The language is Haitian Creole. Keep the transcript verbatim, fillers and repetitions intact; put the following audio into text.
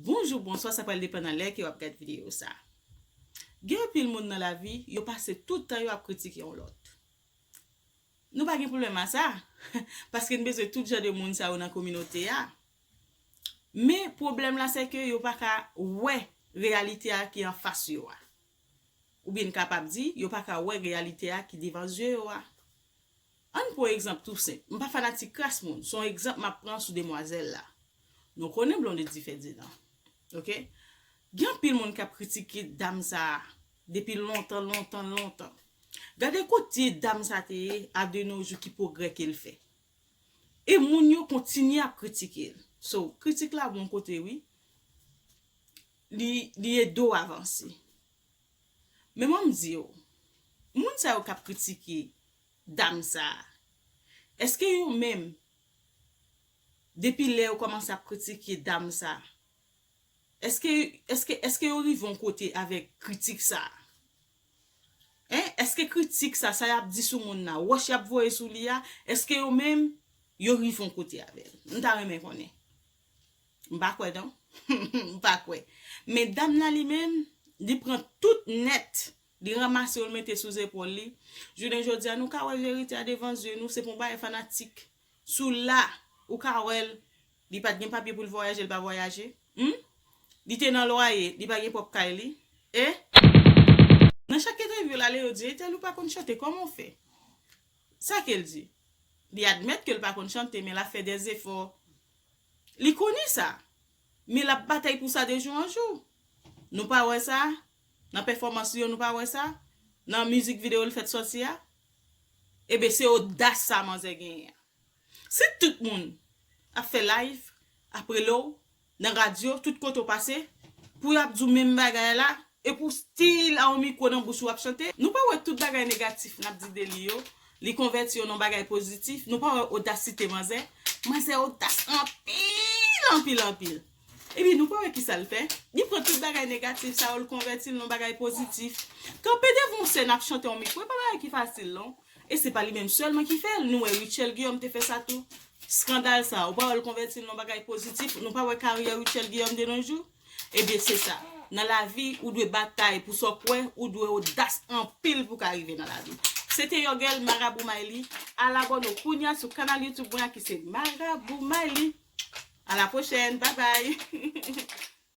Bonjou, bonswa, sa pral depann nan lè ke w ap gad videyo sa. Gen anpil moun nan lavi, yo pase tout tan yo ap kritike yon lòt. Nou pa gen pwoblèm a sa, paske n bezwen tout jan de moun sa yo nan kominote a. Men pwoblèm la se ke yo pa ka wè reyalite a ki anfas yo a. Oubyen n kapab di, yo pa ka wè reyalite a ki devan zye yo a. Ann pran yon egzanp tou senp. M pa fanatik kras moun. Se yon egzanp m ap pran sou demwazèl la. Nou konnen Blondedy Ferdinand. Oke? Gen anpil moun k ap kritike dam sa a depi lontan, lontan, lontan. Gade kote dam sa te ye a de nos jours ki pwogrè ke l fè. E moun yo kontinye ap kritike l. So, kritik la bon kote wi. Li, li ede w avanse. Men mwen m di w, moun sa yo k ap kritike dam sa a, èske yo menm, depi lè yo kòmanse ap kritike dam sa a, èske, èske, èske yo rive yon kote avèk kritik sa a? Hein? Èske kritik sa, sa y ap di sou moun nan, wòch y ap voye sou li a, èske yo menm, yo rive yon kote avè l? M ta renmen konnen. M pa kwè non. M pa kwè. Men dam nan li menm, li pran tout nèt, li ranmase yo, l mete sou zepòl li. Jounen jodi a, nou ka wè verite a devan zye nou, se pa yon bagay fanatik. Sou la, ou ka wè l, li pa t gen papye pou l vwayaje, l pa vwayaje. Hmm? Li te nan lwaye, li pa gen pwòp kay li. E nan chak entèvyou l ale, yo di, Etèl, ou pa konn chante, kòman w fè? Sa ke l di? Li admèt ke l pa konn chante, men l ap fè dèzefò. Li konnen sa. Men l ap batay pou sa de jou an jou. Nou pa wè sa? Nan pèfòmans li yo, nou pa wè sa? Nan mizik videyo l fèt sòti a? Ebyen, se odas sa manzè genyen an. Si tout moun ap fè live, ap rele w, nan radyo, tout kote w pase, pou y ap di w menm bagay la, e pou still a yon mikwo nan bouch ou ap chante. Nou pa wè tout bagay negatif n ap di de li yo, li konvèti yo nan bagay pozitif. Nou pa wè odasite manzè? Manzè odas anpil, anpil, anpil. Epi nou pa wè kisa l fè? Li pran tout bagay negatif sa yo, l konvèti l nan bagay pozitif. Kanpe devan yon sèn ap chante yon mikwo, e pa bagay ki fasil non. E se pa li menm sèlman ki fè l, nou wè Rutshelle Guillaume te fè sa tou. Skandal sa, ou pa wè l konvèti l nan bagay pozitif, nou pa wè karyè Rutshelle Guillaume de nos jours? Ebyen se sa. Nan lavi, ou dwe batay pou sa w kwè, ou dwe odas anpil pou ka rive nan lavi. Se te Yogel Marabou Mayli. Al abòne w kounya sou kanal YouTube mwen an ki se Marabou Mayli. A la pwochèn, bye bye.